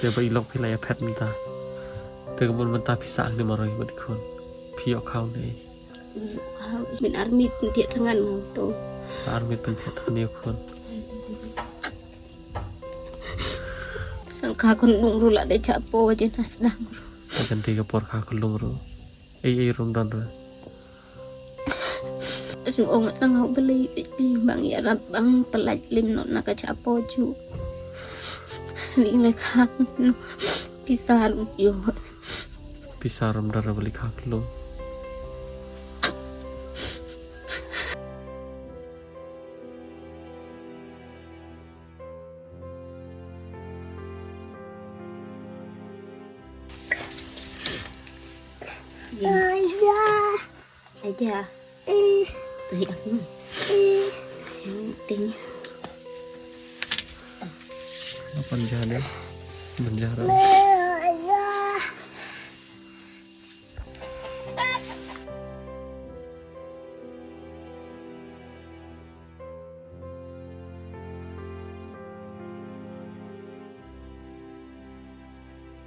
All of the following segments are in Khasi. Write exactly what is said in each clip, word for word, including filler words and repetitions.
Te ba i lok phi la ïa phet mynta. Te ka bun mynta phi sah hangne marwei bad i khun. Phi ïoh khaw ne. Ïoh khaw. Min army pynthiah thngan mo to. Army pynthiah thngan ïa khun. Sang kha khun lung ru la dei cha po je na sdang ru. Ajan dei ka por kha khun lung ru. Ei ei rum don re. Su ong tang hau beli beli bang ïarap bang pelaj lim no na ka cha po ju. Ni le kha no pisa ru ju. Pisa rum don re beli kha khun lung. Aja. Aja. Tadi aku. Ting. Apa jane? Menjara.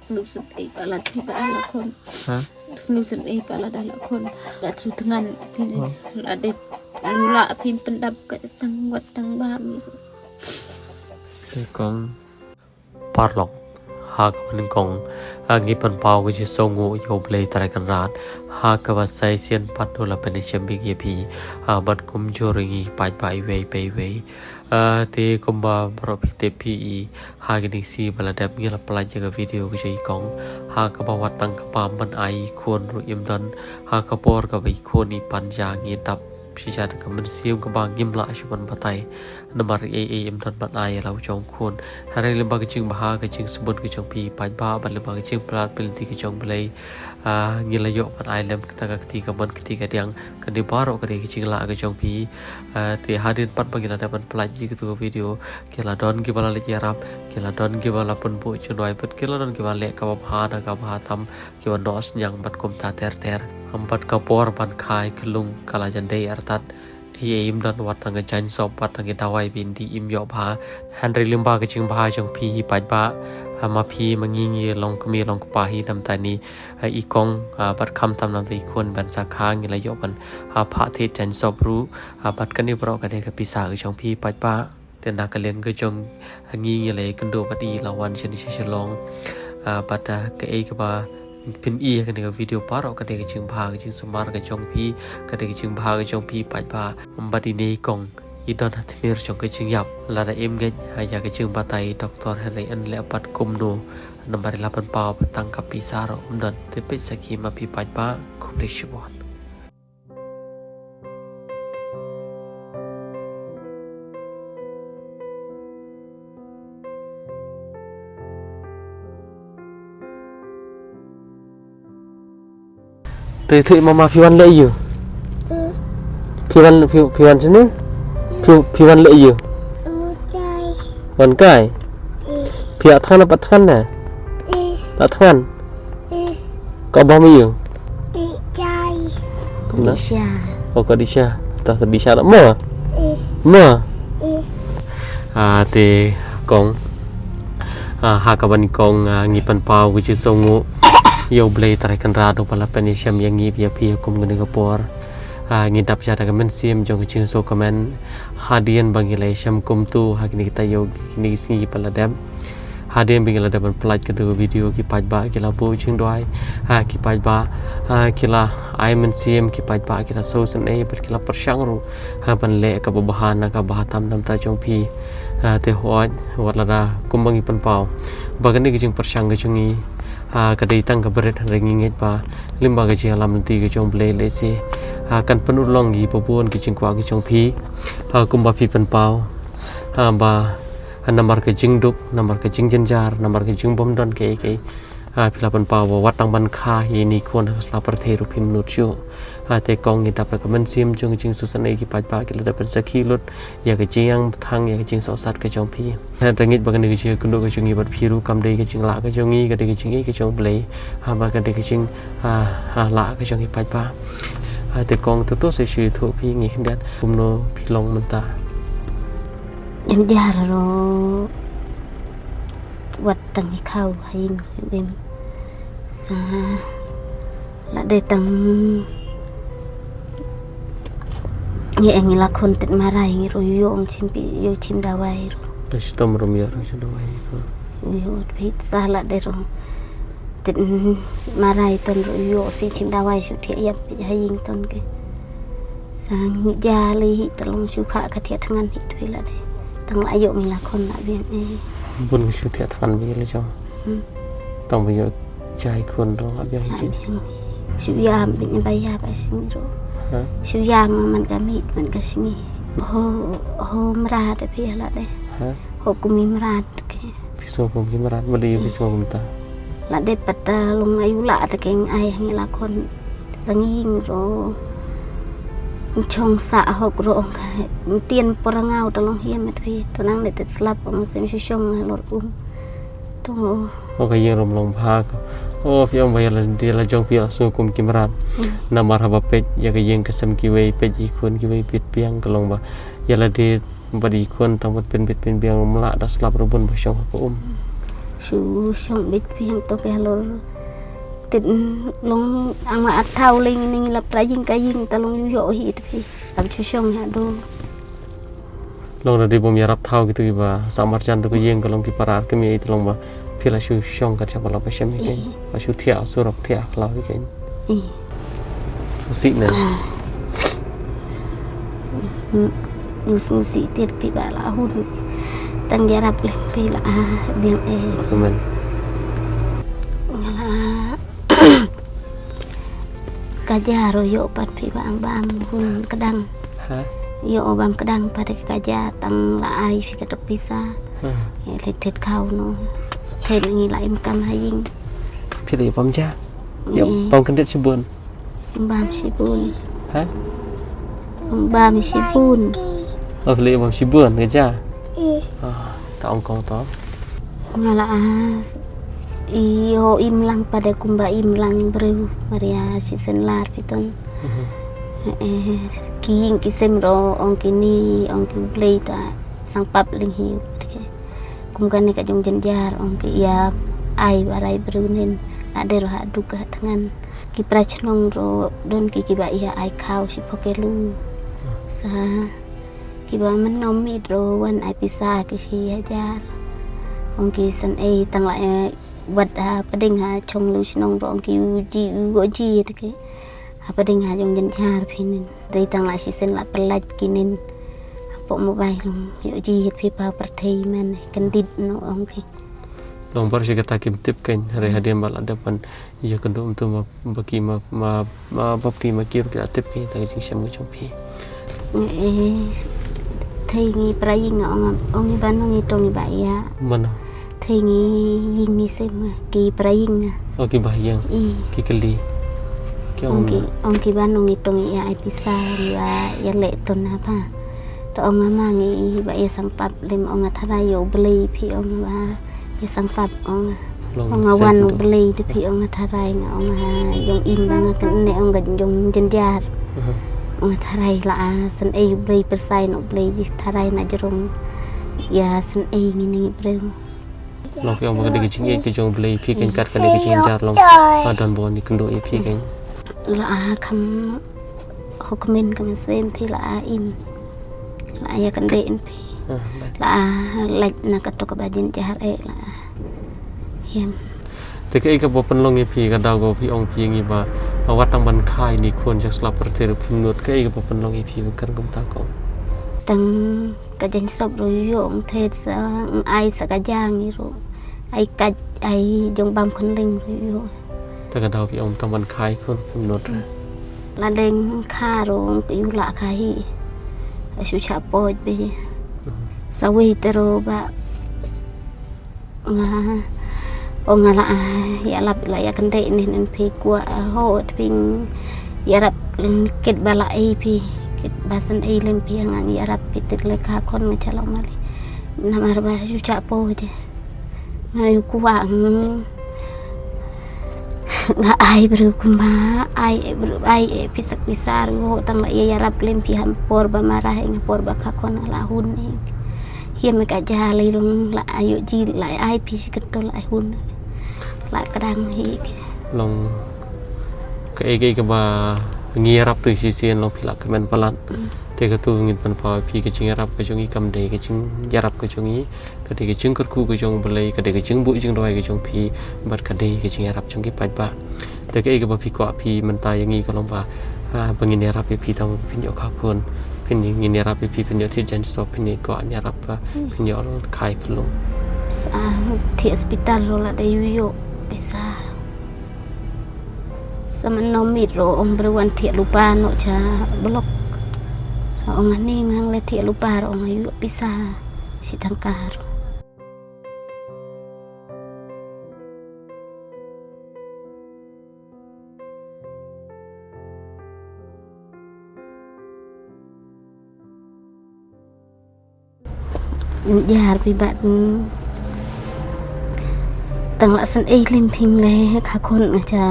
Snu sen ei palat ei palat khon. Ha? Snu sen ei palat ala khon. Ba su thngan phi. Oh. La de la phi pyndap ka tang wat tang ba mi. Te kong. Parlok. Ha kaba nyngkong, ha ngi pynpaw ka jingsngewnguh ïa U Blei Trai Kynrad. Ha kaba sa shisien pat u la pynïashem biang ïa phi. Ha bad kumjuh ruh ngi paidbah iwei pa iwei. Ha te kumba baroh phi tip phi i, ha kine ki sngi ba la dep ngi la pynlait ïa ka video ka jong i kong. Ha kaba wat tang kaba ban ai i khun ruh im don. Ha ka por kaba i khun i pan ja ngi dap shisha da ka mynsiem kaba ngim lah shuh ban batai. Namar ei ei im don ban ai ïa la u jong khun. Hynrei lyngba ka jingbha ka jingsbun ka jong phi paidbah bad lyngba ka jingpynlait pynlynti ka jong U Blei. Ah, ngi la ïoh ban ai lem kata ka kti kamon kti kadiang. Kane baroh ka dei ka jinglah ka jong phi. Ah, te hadien pat ba ngi la dep ban pynlait ïa katu ka video, ki la don kiba la leit ïarap, ki la don kiba la pynbuh jingduwai bad ki la don kiba leh kaba bha na kaba bha tam. Kiba noh synñiang bad kumta ter ter. Bad ka por ban kha i khun lung ka la jan dei artat. Ei ei im don, wat tang ka jaiñsop, wat tang ki dawai ba ïoh im ïoh bha. Hynrei lyngba ka jingbha jong phi hi paidbah, ha ma phi ma ngi ngi long kmie long kpa hi namta ni, ha i kong, ha bad khamtam namta i khun ban sa kha ngi la ïoh ban, ha phah thied jaiñsop ruh, ha bad kane baroh ka dei ka pisa ka jong phi paidbah. Te na ka liang ka jong ngi ngi la ïakynduh bad i la wan shane sha Shillong. Ah, bad, ah, kaei kaba phin i ha kane ka video baroh ka dei ka jingbha ka jingsumar ka jong phi, ka dei ka jingbha ka jong phi paidbah. Bad ine i kong i don ha tmier jong ka jingïap. Lada im ngeit ha ïa ka jingbatai doktor hynrei yn leh pat kumno. Namar i la pynpaw ba tang ka pisa ruh ym don. Te peit sakhi ma phi paidbah. Khublei shibun. Te te mama phi wan leh ïu. Phi wan phi, phi wan sini. Phi, phi wan leh ïu. Wan kai. Phi ïa thngan apa thngan na. La thngan. Ka bam ïu. Ka na. Disha. Oh, ka Disha. Tah, ta Disha na mo. Mo. Ah, te kong. Ah, ha kaba nyngkong, ah, ngi pynpaw ka jingsngewnguh ïa U Blei Trai Kynrad uba la pynïashem ïa ngi ïa phi kum kane ka por. Ah, ngi dap sha da ka mynsiem jong ka jingsngewkmen. Hadien ba ngi la ïashem kumtu ha kine ki taïew kine ki sngi ba la dep. Hadien ba ngi la dep ban pynlait katu ka video ki paidbah ki la buh jingduwai. Ha ki paidbah, ha ki la ai mynsiem, ki paidbah ki la sngewsynei bad ki la pyrshang ruh. Ha ban leh kaba bha na kaba bha tam namta jong phi. Ha te hooid wat lada kumba ngi pynpaw ba kane ka jingpyrshang ka jong ngi, ha ka dei tang kaba rit hynrei ngi ngeit ba lyngba ka jingïalam lynti ka jong U Blei lehse, ha kan pynurlong ïa kiba bun ki jingkwah ki jong phi. Ha kumba phi pynpaw, ha ba, ha namar ka jingduk, namar ka jingjynjar, namar ka jingbymdon kaei kaei. Ha phi la pynpaw ba wat tang ban kha ïa ine i khun ha ka sla pyrthei ruh phim nud shuh. Ha te kong ngi dap da ka mynsiem jong ka jingsngewsynei, ki paidbah ki la dep ban sakhi lut ïa ka jingïaid bthang, ïa ka jingsohsat ka jong phi. Ha te ngeit ba kane ka jingïakynduh ka jong ngi bad phi ruh kam dei ka jinglah ka jong ngi, ka dei ka jingïeit ka jong U Blei. Ha ba ka dei ka jing, ha, ha lah ka jong ngi paidbah. Ha te kong, to to sa shu ïathuh phi, ngi khyndiat kumno phi long mynta. Jynjar ruh. Wat tang i khaw ha ïing ruh im. Sa la dei tang ngi eng i la khun tit marai ngi ruh ïoh um chim pi ïoh chim dawai ruh. Ka shitom rum ïoh rum chim dawai ko. Ïoh pi sa la dei ruh tit marai ton ruh ïoh pi chim dawai shu thiah ïap pi ha ïing ton ke. Sa ngi ja le hi ta long shu kha ka thiah thngan hi twi la dei. Tang la ïoh ngi la khun la biang e. Bun ngi shu thiah thngan bi la jong. Hmm. Tang ba ïoh jai khun rong la biang hi. La biang. Shu ïam bi ngi ba ïa ba sngi ro. Ha? Shu ïam man ka mit man ka sngi. Ho ho mrad pi la dei. Ha? Ho kumi mrad ke. Phi sngew kum ki mrad ba dei phi sngew kumta. La dei pat ta long ayu la ta keng ai ngi la khun. Sa ngi ïing ro. Chong sa hok ro ong ka. Mtien por ngaw ta long hiam met phi. Ta nang ne tet slap ong sem shu shong halor um. To. O ka ïing rum long bha ka. O phi ong ba ïa la dei la jong phi la sngew kum ki mrad. Hmm. Namar haba peit ïa ka ïing ka sem kiwei peit i khun kiwei peit biang ka long ba ïa la dei Bad i khun tang bad pynbit pynbiang mla da slap rubun ba shong ha ka um. Shu shong bit biang to ke halor. Tit long ang ma at thaw ling ning lap ra jing ka jing ta long yu yo hi tu phi. Ap shu shong ha do. Long da di bom yarap thaw gitu ki ba sa marjan tu ka jing ka long ki parar kemi ai tu long ba phi la shu shong ka chapa la ba shem hi. Eh. Ba shu thiah surok thiah khlaw hi kein. Eh. Shu sih ne. Hmm. Yu sih sih tiar phi ba la hun. Tang yarap lem phi la ah biang eh. Amen. Nga la ka ja ro yo pat phi ba ang bam hun kedang. Ha? Yo bam kedang pat ka ja tang la ai phi ka tok pisa. Ha. Ya le tet kau no. Tet ngi la im kam ha jing. Phi le bam ja. Yo bam kendet shibun. Bam shibun. Ha? Bam shibun. Oh, phi le bam shibun ka ja. Ah, ta ong kong to. Nga la as. Io im lang pada kumba im lang breu Maria si sen lar piton. Mhm. Eh, ki ïing ki sem ro ong ki ni ong ki blei ta sang pap ling hi. Kum kane ka jong jynjar ong ki ïa ai ba rai breu nin la dei ro ha duk ha thngan. Ki pra chnong ro don ki ki ba ïa ai khaw shi pho ke lu. Sa ki ba men nom mit ro wan ai pisa ki shi hajar. Ong ki san ei tang la eh, wat ha pading ha chong lu chnong ro ong ki u ji u go ji te ke. Ha pading ha jong jynjar phi nin. Dei tang la shi sen la pynlait ki nin. Hapoh mobile long ïoh jih phi pa pyrthei man, eh, kyndit no ong phi. Long bar shi kata kim tip kein, hynrei hadien ba la dep ban ïa kynduh mynta ma ba ki ma, ma, ma bap ki ma ki ruh ki la tip kein ta ka jingshem ka jong phi. Eh, thei ngi pra ïing nga ong, ong ngi ban ong ngi tong ngi ba ïa. Mano? Thei ngi ïing ngi sem nga, ki pra ïing nga. Oh, ki ba ïing. I. Ki kylli. Ki ong ong ki, ong ki ba nong i tong i ai pisa ïa, ïa leh ton na ba. To ong nga ma ngi ba ïa sang pap lem ong nga tharai ïa u blei phi ong ba. Ïa sang pap ong nga. Long ong nga sang wan u tu. Blei te phi ong nga tharai nga ong nga jong im ba nga kane ong nga jong jynjar. Aha. Ong nga tharai la a san ei u blei persai no blei di tharai na jrong. Ïa san ei ngi ngi breu. Long phi ong ba ka dei ka jingïeit ka jong u Blei phi kein kat ka dei ka jingjar long. Ba don bor ni kynduh ïa phi kein. La a kham hukmin ka mynsiem phi la a im. La a ïa kynduh in phi. Ah, bye. La a lait na ka tok ba jynjar eh la a. Hiam. Te kaei kaba pynlong ïa phi ka daw kaba phi ong phi ngi ba wat tang ban kha ïa ni khun jong slap pyrthei ruh phim nud, kaei kaba pynlong ïa phi ban kren kumta ko? Tang ka jaiñ sop ruh ïoh, ong thet sa, ong ai sa ka jang i ruh. Ai kaj, ai jong bam khun ling ruh ïoh. Ta ka daw phi ong tang ban kha ïa khun phim nud re. La deng kha ruh ong ka ïu la kha hi. Ka shu cha poj be. Mhm. Sa wei te ruh ba nga ong nga la ah, ïa lap la ïa kynduh nin nin phi kwah, ah, ho tping ïa rap kin kit ba la ei phi, kit ba san ei lem phi nga ngi ïa rap phi tik le kha khon nga cha long mali. Namar ba shu cha po je. Nga ïu kwah nga ai breu kumba ai, eh, breu ai, eh, pisa pisa ruh tang la ïa ïa rap lem phi ha por ba marah, eh, nga por ba kha khon nga la hun, eh. Em ka ja lei long la ayo ji la ai phi shi kynto la ai hun. La kdang hi. Long kaei kaei kaba ngi ïarap tu shisien long phi la kmen palat. Te katu ngin pynpaw phi ka jingïarap ka jong ngi kam dei ka jingïarap ka jong ngi. Ka dei ka jingkyrkhu ka jong U Blei, ka dei ka jingbuh jingduwai ka jong phi, bad ka dei ka jingïarap jong ki paidbah. Te kaei kaba phi kwah phi mynta ïa ngi ka long ba, ah, ba ngin ïarap ïa phi tang phin ïoh kha khun. Phin ngin ïarap ïa phi phin ïoh thied jaiñ stop, phin ïa kwah ïarap ba phin ïoh kha phi long. Sa thied hospital ruh la dei ïoh pisa. Sa mynno miet ruh ong briew wan thied lypa noh sha block. Sa ong hangne ngan leit thied lypa ruh ong ïoh pisa shi tyngka ruh. Jar phi bad, mm, tang la sngewsih lem phi leh kha khun nga ja.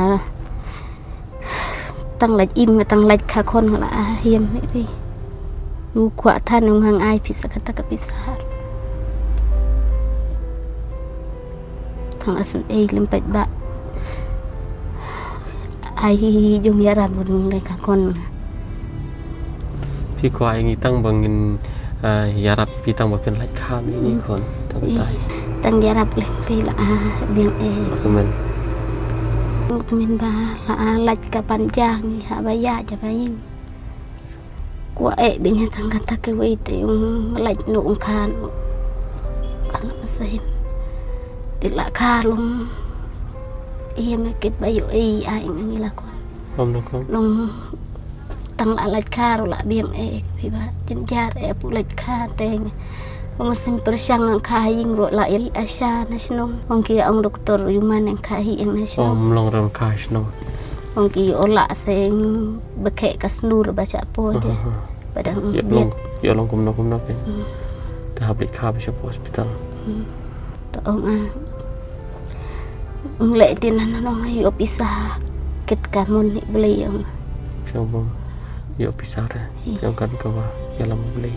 Tang lait im nga tang lait kha khun nga la, ah, hiam hi phi. U kwah than u ngan ai phi sa kata ka pisa. Tang la sngewsih lem paidbah. Ai hi hi jong ïarap bun leh kha khun. Phi kwah ïa ngi tang ba ngin, ah, ïarap phi tang ba phin lait kha ïa ngi khun. Tang tai. Tang ïarap lem phi la, ah, biang eh. Kmen. Kmen ba la, ah, lait ka ban ja ngi ha ba ïa ja ba ïing. Kwah eh biang tang kata kawei te ong lait noh ong khan. Ka la sahim. Te la kha long. Ïa me kit ba ïoh ei ai ngi la khun. Ong no khun. Long tang la lait kha ruh la biang eh phi ba. Jynjar eh pu lait kha teng. Ong sim pyrshang ngan kha ïing ruh la ïa asha na shnong. Ong ki ong doktor ïuman ngan kha hi ïing na shnong. Ong mlong rem kha shnong. Ong ki ïoh la seng ba kheh ka snur ba cha po je. Aha. Ba dang ïa biat. Long, ïa long kumno kumno phi. Hmm. Te hap leit kha ba sha hospital. Hmm. To ong ah. Ong leh tin nan ong ïoh pisa kit ka mon hi Blei ong. Sha bom ïoh pisa re. Ïa. Ïa kan ka ba ïalam Blei.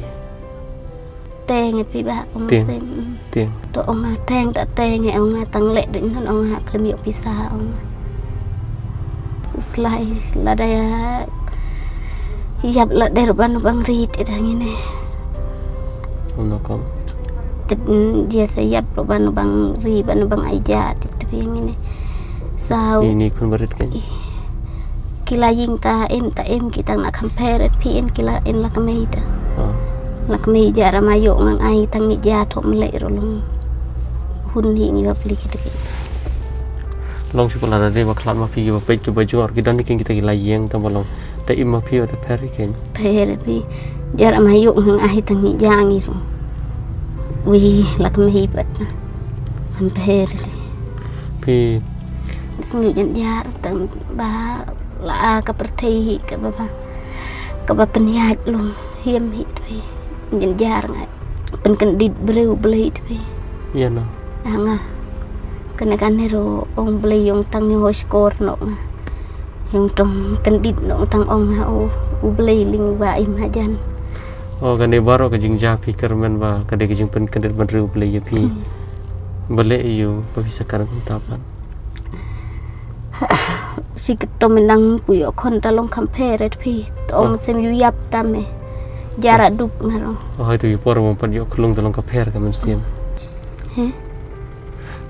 Teng phi ba ong sem. Teng. To ong ah teng ta teng eh ong ah tang leh dei nan ong ah khlem ïoh pisa ong ah. Slai lada ïap lada ruh ban bang rit ita ngine. Ong no kong. Tet dia sa ïap ruh ban bang ri ban bang ai ja tit phi ngine. Sau. Ini khun barit kan. Ki la ïing ta em ta em ki tang na compare phi en ki la en la kmei ta. Ah. La kmei ja ra ma ïoh ngan ai tang ni ja thok mlei ro long. Hun ni ni ba pli ki ta ki. Long shu pala da dei ba khlad ma phi ki ba peit ki ba jor ki don ni kin kita ki la ïing ta ba long. Ta im ma phi ba ta pher ki ken. Pher phi. Ja ra ma ïoh ngan ai tang ni ja ngi ro. Wi la kmei pat na. Am pher. Phi. Sngew jynjar tang ba la ka pyrthei hi ka ba ba ka ba pynïaid long hiam hi twi. Jynjar nga pynkyndit briew Blei twi. Ïa no. Nga kane kane ro ong Blei ong tang ïoh skor no nga. Ïong tong kyndit no tang ong ha u u Blei ling ba im hajan. O kane baroh ka jingjia phi kyrmen ba ka dei ka jingpynkyndit ban riew Blei ïa phi. Hmm. Ba leh ïa u ba phi sa kyrmen kumta pat. Si ketom nang pu ïoh khon ta long kam pher et phi. Tom sem yu yap tam eh. Jara duk ngaro. Oh, itu ïa por mo pat ïoh khlung ta long ka pher ka mynsiem. He?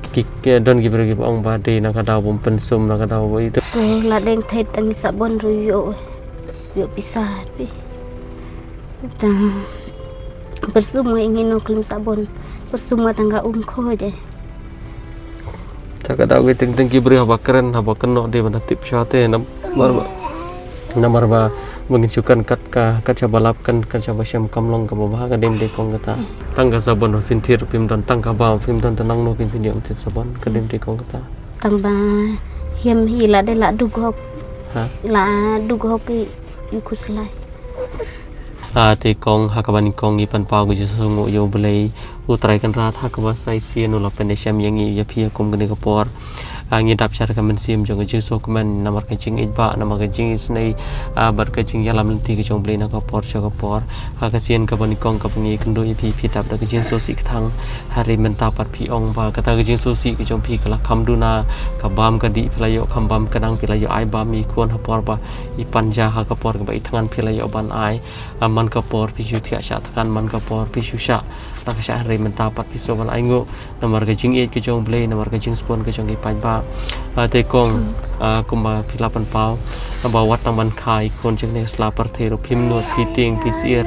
Ki, ki don ki briew ki ba ong ba dei na ka daw bom pynsum na ka daw ba itu. To la deng thet tang sabon ru ïoh. Ïoh pisa phi. Ta pyrsum nga ing ino klim sabon. Pyrsum nga tang ka um kho je. Ta ka daw ki ting ting ki briew haba kren haba kynnoh de ban tip sha te namar ba namar ba ba ngin shu kan kat ka kat sha ba lap kan kat sha ba shem kam long ka ba ba ka dem de kong kata. Tang ka sabon ba phin thied phim don tang ka ba phim don ta nang no phin phin ïoh thied sabon ka dem de kong kata. Tang ba hiam hi la de la duk hok. Ha? La duk hok ki yu khuslai. Ah, te kong ha kaba nyngkong ngi pynpaw ka jingsngewnguh ïa U Blei U Trai Kynrad ha kaba sa shisien u la pynshem ïa ngi ïa phi ha kum kane ka por. Ah, ngi dap sha ka mynsiem jong ka jingsngewkmen namar ka jingïeit ba, namar ka jingisynei, ah, bad ka jingïalam lynti ka jong U Blei na ka por sha ka por. Ah, ka sien kaba nyngkong kaba ngi kynduh ïa phi, phi dap da ka jingsngewsih kthang. Hynrei mynta pat phi ong ba kata ka jingsngewsih ka jong phi ka la kham duna, ka bam ka dih phi la ïoh kham bam khnang phi la ïoh ai bam ïa i khun ha por ba i pan ja ha ka por kaba i thngan phi la ïoh ban ai. Ah, man ka por phi shu thiah shah thngan, man ka por phi shu shah la ka shah, hynrei mynta pat phi shu ban ai nguh namar ka jingïeit ka jong U Blei, namar ka jingsbun ka jong ki paidbah. Ah, te kong, ah, kumba phi la pynpaw ba wat tang ban kha i khun jong kane ka sla pyrthei ruh phim nud, phi tieng, phi syier,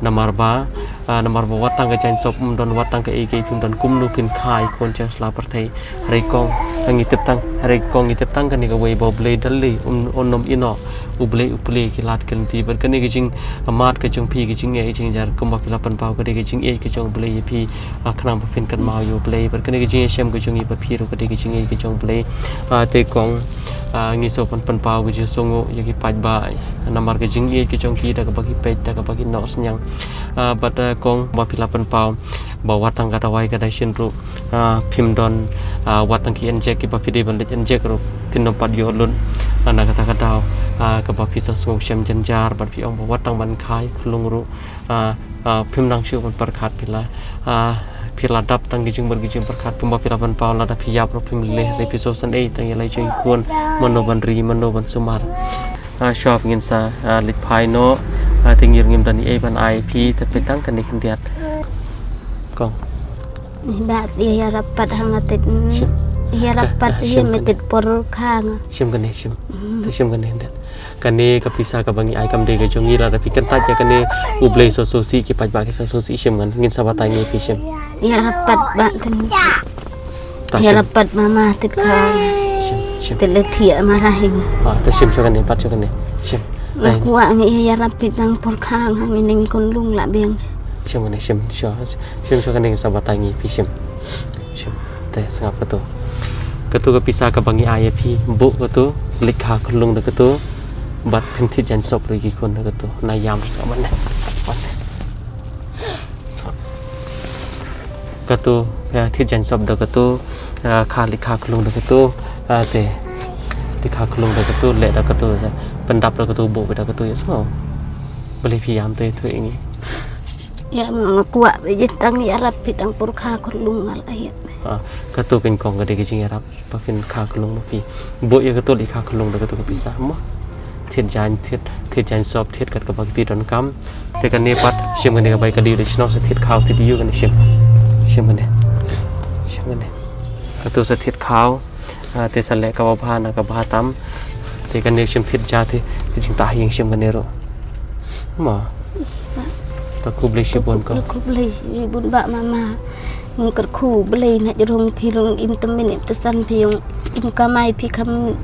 namar ba, ah, namar ba wat tang ka jaiñsop, ym don wat tang kaei kaei, phim don kumno phin kha i khun jong ka sla pyrthei. Hynrei kong, ngi tip tang, hynrei kong ngi tip tang kane kawei ba U Blei da lei, um, un ym ïehnoh. U Blei u plie ki lad ki lynti, bad kane ka jingmad ka jong phi, ka jingïeit ka jingjar kumba phi la pynpaw ka dei ka jingïeit ka jong U Blei ïa phi, ah, khnang ba phin kynmaw ïa U Blei, bad kane ka jingïashem ka jong ngi bad phi ruh ka dei ka jingïeit ka jong U Blei. Ah, te kong, ah, ngi shu pyn-, pynpaw ka jingsngewnguh ïa ki paidbah namar ka jingïeit ka jong ki da kaba ki peit, da kaba ki noh synñiang. Ah, bad, ah, kong, ba phi la pynpaw ba wat tang ka dawai ka dashin ruh, ah, phim don, ah, wat tang ki injek kiba phi dei ban leit injek ruh phin ym pat ïoh lut, ah, na kata ka daw, ah, kaba phi sa sngew shem jynjar bad phi ong ba wat tang ban kha i khlung ruh, ah, ah, phim nang shuh ban pyrkhat phi la, ah, phi la dap tang ki jingmut ki jingpyrkhat, kumba phi la pynpaw lada phi ïap ruh phim leh, hynrei phi shu san ei tang ïa la i jong i khun, mano ban ri, mano ban sumar. Ah, shuwa ngin sa, ah, leit phai noh, ah, te ngi ruh ngim don ei ban ai phi, te peit tang kane khyndiat. Kong. Ba ïa, ïarap pat ha nga tit. Shim. Ïarap pat, ah, ïa shim me kane. Tit por kha nga. Shim kane, shim. Mm. Te shim kane khyndiat. Kane ka pisa kaba ngi ai kam dei ka jong ngi, lada phi kyntait ïa kane U Blei sa sngewsih, ki paidbah ki sa sngewsih, shim ngan, ngin sa batai ngi phi, shim. Ïarap pat ba tit. Ta shim. Ïarap pat mama tit kha. Shim, shim. Tit le thiah ma ra hi. Ah, ta shim shuwa kane, pat shuwa kane. Shim. Nga kwah ngi ïarap phi tang por kha nga, ngi ning khunlung la biang. Shim kane, shim, shim, shim shuwa kane, sa batai ngi phi, shim. Shim. Te sngap katu. Katu ka pisa kaba ngi ai ïa phi, buh katu, leit kha khunlung da katu. Bad phin thied jaiñsop ruh ïa ki khun da katu. Na ïam ruh sngap ban ne. Ban ne. Katu, ïa, thied jaiñsop da katu, ïa, kha leit kha khunlung da katu, ïa, te. Leit kha khunlung da katu, leh da katu, ïa, pyndap da katu, buh da katu, ïa, sngew. Balei phi ïam te, tu ïa ngi. Ïa, nga kwah ba ïa tang ïarap phi tang por kha khunlung nga la ïa. Ah, katu kynjong ka dei ka jingïarap. Ba phin kha khunlung ma phi. Buh ïa katu leit kha khunlung da katu ka pisa mo. Thied jaiñ, thied, thied jaiñsop, thied kat kaba phi donkam. Te kane pat, shim kane ka bai ka dei da shnong sa thied khaw, thied ïu kane shim. Shim kane. Shim kane. Katu sa thied khaw. Ah, te sa leh kaba bha na kaba tam. Te kane shim thied ja te, ka jingtah ïing shim kane ruh. Ma. Ta khublei shibun ko. Khublei shibun ba mama. Nga kyrkhu Blei na jrong phi long im tymmen im tsan phi ong im kamai phi kham,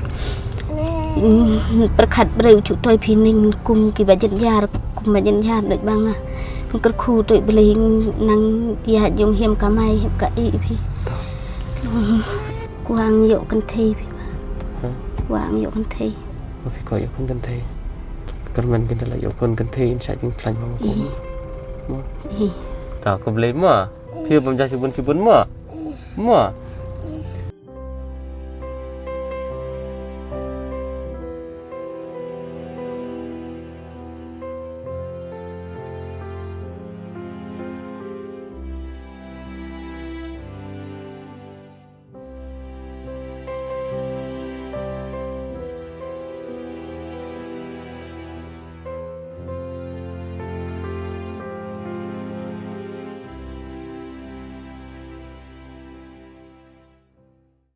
mm, pyrkhat briew shu toi phi ning kum kiba jynjar, kum ba jynjar dei ba nga. Nga kyrkhu toi Blei nang ïa jong him kamai him ka i phi. Ta. Kwang ïoh kynthei phi ba. Ha? Kwang ïoh kynthei. Ba phi kwah ïoh khun kynthei. Kyrmen kynthei la ïoh khun kynthei in sha jingkhlaiñ ma ko. Ih. Mo. Ih. Ta khublei mo. Phi bam ja shibun shibun mo. Mo.